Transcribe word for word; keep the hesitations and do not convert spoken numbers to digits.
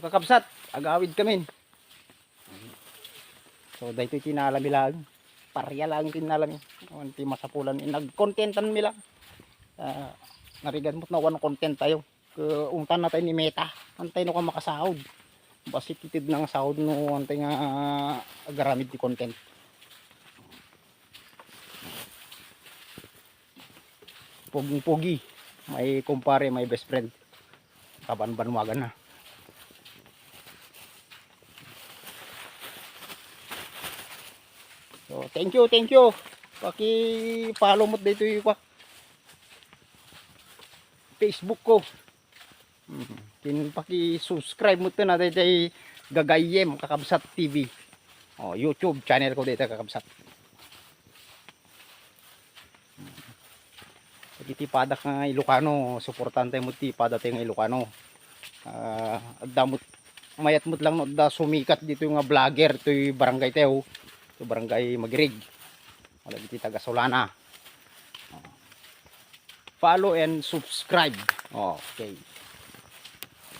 Kakabsat, agawid kami. So, daytoy ti naalami laeng. Paria laeng ti naalami. Awan ti masapulan. Nagkontentan mi lang. Ah, narigan mo't nawan content tayo. Ke, untan na tayo ni Meta. Antay no ka makasaod. Basi titid na nga saod no antay nga agaramid ti content. Poging-pogi. My kumpare, my best friend. Kabanbanwagan na. So, thank you, thank you. Paki-follow mo dito yung kwa-, Facebook ko. Mhm. Kin paki-subscribe mo to na daytoy Gagayyem Kakabsat T V. Oh, YouTube channel ko daytoy, Kakabsat. Dagiti padak nga Ilocano, suportahan tayo mo ti padatayo nga Ilocano. Ah, adda mo, mayat mo lang no, adda sumikat dito nga vlogger, ito'y barangay tayo, ito barangay Magirig. Wala dito taga Solana. Follow and subscribe. Okay.